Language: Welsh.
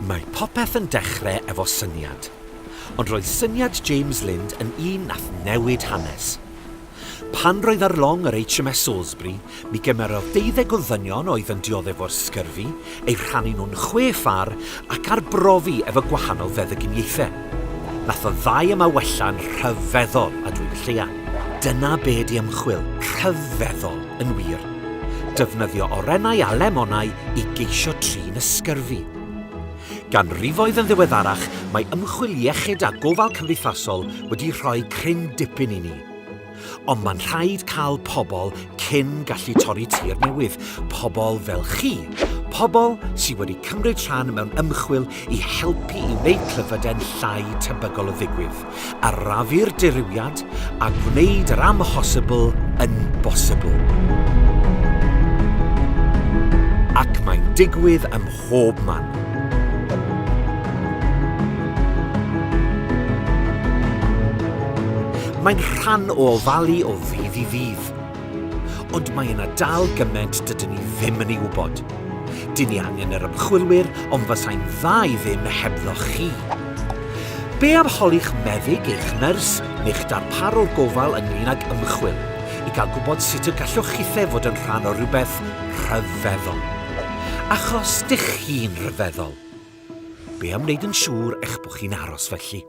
Mae popeth yn dechrau efo syniad. Ond roedd syniad James Lind yn un nath newid hanes. Pan roedd ar long yr HMS Salisbury, mi gymerodd deuddeg o ddynion oedd yn dioddef o'r sgyrfi, eu rhannu nhw'n chwe phar ac arbrofi efo gwahanol feddyginiaethau. Nath y ddau yma wella'n rhyfeddol, a dweud y lleia. Dyna be di ymchwil, rhyfeddol, yn wir. Defnyddio orennau a lemonau i geisio trin y sgyrfi. Ganrifoedd yn ddiweddarach, mae ymchwil iechyd a gofal cymdeithasol wedi rhoi cryn dipyn i ni. Ond mae'n rhaid cael pobl cyn gallu torri tir newydd, pobl fel chi, pobl sydd wedi cymryd rhan mewn ymchwil i helpu i wneud clefydau'n llai tebygol o ddigwydd, arafu'r dirywiad a gwneud yr amhosibl yn bosibl. Ac mae'n digwydd ym mhob man. Mae'n rhan o ofalu o ddydd i ddydd. Ond mae yna dal gymaint dydyn ni ddim yn ei wybod. Dyn ni angen yr ymchwilwyr, ond fasai'n dda i ddim hebddo chi. Be am holi'ch meddyg, eich nyrs, neu'ch darparwr gofal ynglyn ag ymchwil, i gael gwybod sut y gallwch chithe fod yn rhan o rywbeth rhyfeddol. Achos dych chi'n rhyfeddol. Be am wneud yn siŵr eich bod chi'n aros felly?